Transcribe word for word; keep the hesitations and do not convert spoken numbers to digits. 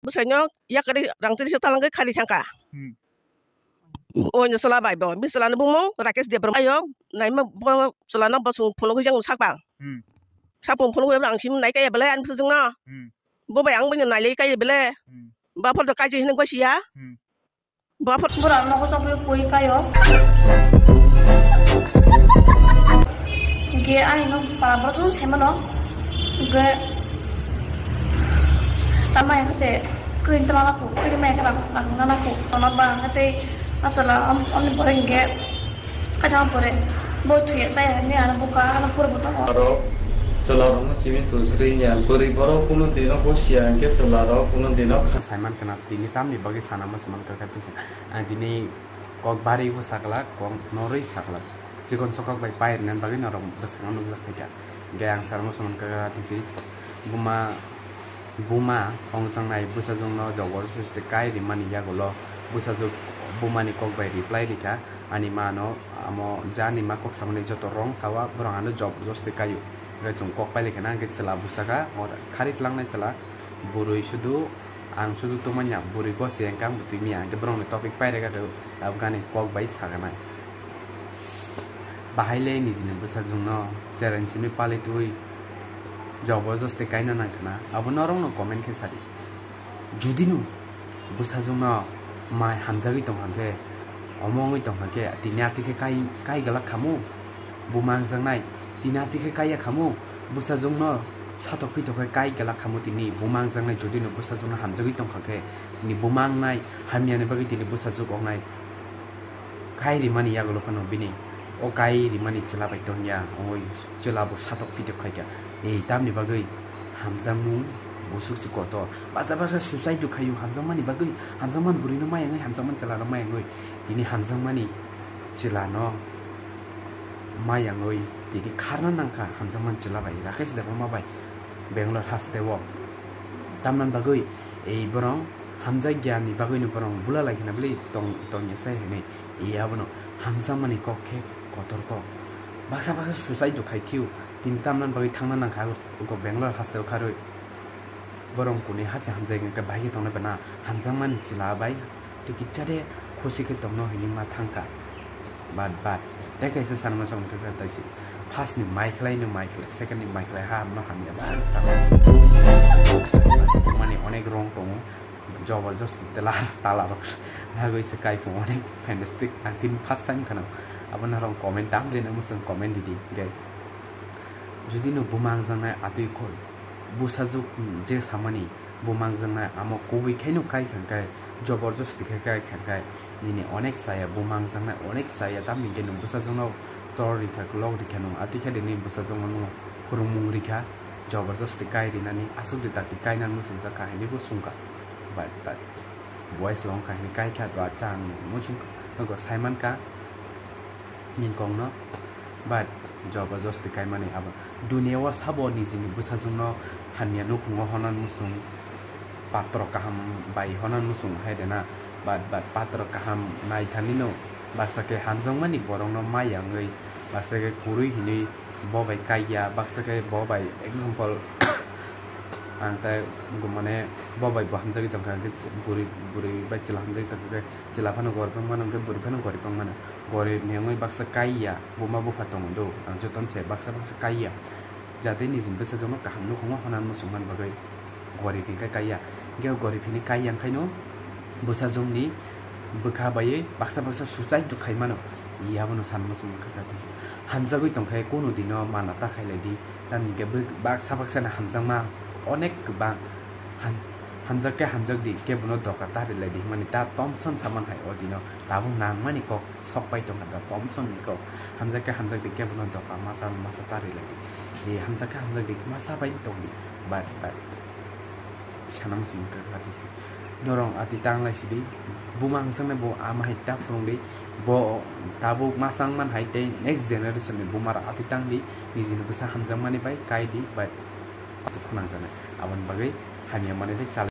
Bwsaino yakari rangchari se talangwi khari thangkha. Hmm. Oino chwla bai bo. Bini chwlani bumung Rakesh Debbarma yo. Naima bo chwlano bo chwng phunugwi jang sakbang. Hmm. Sapung phunugwi ang sim nai kaya belai ani bwsajwngno. Hmm. Bo bai ang boino nailai kaya belai. Hmm. Ba photo kaijak hinwi gosiya. Hmm. Ba photo. Bura nogo chokwi pui kayo. Ge ani no para boro chong sai mano. Ge tama yang se kuin tama laku, kuin mai ka laku, laku na laku. Ono ba hate asala om, om bore ge. Kajang pore, bo thuya chaya ni ano buka, ano pura buta. Aro chwla rokno simi tusri nya, bwrwi borok kuno dino husia hwnkhe chwla rok kuno dino kha. Saiman kana tini tamni bagwi sana ma saiman kaka tisa. Ang tini kok bari bo sakla, kok norwi sakla. Chikon sokok bai pairnan bagwi norok bwskango nukjak phaikha. Hwnkhe ang sana ma saiman kaka tisi. Buma Buma ongjaknai bwsajwkno jobor josti kai rimani yagulo bwsajwk bumani kok bai reply rikha, "Ani ma no amo jani ma kok samani joto wrong sawa, borok ano jobor josti kaio." Hwnkhe chwng kok pailai kheno hwnkhe chwla bwsakha, o khari tlangnai chwla, "Bwrwi sudu, ang sudu tongmanya, bwrwi bo se hwnkhe ang bo twi manya," hwnkhe borokni topic pairega rw, tabuk ani kok bai saganai. Bahai le nijini bwsajwkno challenge simi palitwi jobor josti kaina nangkhna, abo norokno comment khe sadi. Judino bwsajwkno mai hamjagwi tongkha khe, omo wngwi tongkha khe, tini atwi khe kai, kai glak khamu? Buma wngjaknai, tini atwi khe kaiya khamu? Bwsajwkno satok pitok khe kai glak khamu tini? Buma wngjaknai, judino bwsajwkno hamjagwi tongkha khe, tini buma wngnai, hamyani bagwi tini bwsajwk wngnai. Kai rimani yagulo phano bini o kai rimani chwla bai tongya, ongoi chwla bo satok pitok khaikha. Ei tamni bagwi hamjakmung busuk se kotor. Basa basa suicide khaio hamjakmani bagwi, hamjakmani bwrwino mayangwi, hamjakmani chwlano mayangwi. Tini hamjakmani chwlano mayangwi tini kharna nangkha hamjakmani chwla bai, Rakesh Debbarma bai Bangalore hasteo. Tamnani bagwi ei borong hamjakya ni bagwino borong bula lai khna bwlwi tong, tongya se hinwi. Iya bono hamjakmani kok khe kotor kok. Baksa baksa suicide do khai khio. Tini tamnani bagwi thangna nangkha abo Bangalore hasteo kharwi. Borong kuni hase hamjak hwnkhe bahai khe tongnai bana hamjakmani chwla bai twi kicha de khusi khe tongno hinwi ma thangkha. But, but, tei kaisa sanma chong thangkha taisi. First ni mai khlai no mai khlai, second ni mai khlai ha hamno hamya ba. Mani onek wrong tongo. Jobor josti tela, tala rok lagoi se kai phung onek fantastic. Ang tini first time khana. Abo narong comment tam rina musung comment didi. Gai. Judino buma wngjaknai atwi koi. Bwsajwk je samani buma wngjaknai amo kubui khaino kai kha khe, jobor josti khe kai kha khe, nini onek chaya buma wngjaknai, onek chaya tamni hwnkhe nwng bwsajwkno tor rikha, lok rikha nwng, atwi khe nini bwsajwkno nwng phwrwngmung rikha, jobor josti kai rinani, aswk de dakti kainani muchungjak kha hinwi bo swngkha. Bai, bai. Boys rok wngkha hinwi kai kha, to acha ang muchung, nogo sai mankha. Nini kokno, but jobor josti kaimani abo. Dunia o sabo nijini bwsajwkno hamya nukhungo honan muchung, patro kaham bai honan muchung hai rena, but, but patro kaham naithamino baksa khe hamjakmani borokno maya wngwi baksa khe kwrwi hinwi bo bai kaikya, baksa khe bo bai example ang tai mane bo bai bo hamjagwi tongkha, hwnkhe bwrwi, bwrwi bai chwla hamjagwi tongkha, hwnkhe chwla phano gorip wng mano, hwnkhe bwrwi phano gorip wng mano. Gorip ni wngwi baksa kaiya, buma bupha tongo do, ang jotono se baksa baksa kaiya. Jate nijini bwsajwkno kaham nukhungo hwnna muchungmani bagwi gorip hinkhe kaiya. Hinkhe gorip hinwi kaiya wngkhaino bwsajwkni bwkha baiwi baksa baksa suicide do khai mano. Yabono sanma swngmani kha kha. Hamjagwi tongkhe kunu dino mana ta khailai di. Tamni hwnkhe bw-, baksa baksano hamjakma onek kwbang. Ham-, hamjak khe hamjak di, kebono doka ta rilai di hwnmani ta tomson saman hai o dino. Tabuk nangmani kok sok pai tongkha da tomson ni kok. Hamjak khe hamjak di, kebono doka masa masa ta rilai di. Di hamjak khe hamjak di, masa bai tong di. Bai, bai. Sana muchung khe kha tisi. Norok ati tang lai sidi. Buma hwnjaknai bo ama hai ta phwrwng di. Bo tabuk ma chang man hai tei next generation ni buma rok ati tang di. Nijini bwsa hamjakmani bai kai di bai. Khunang janai. Aboni bagwi hamya mani tei chal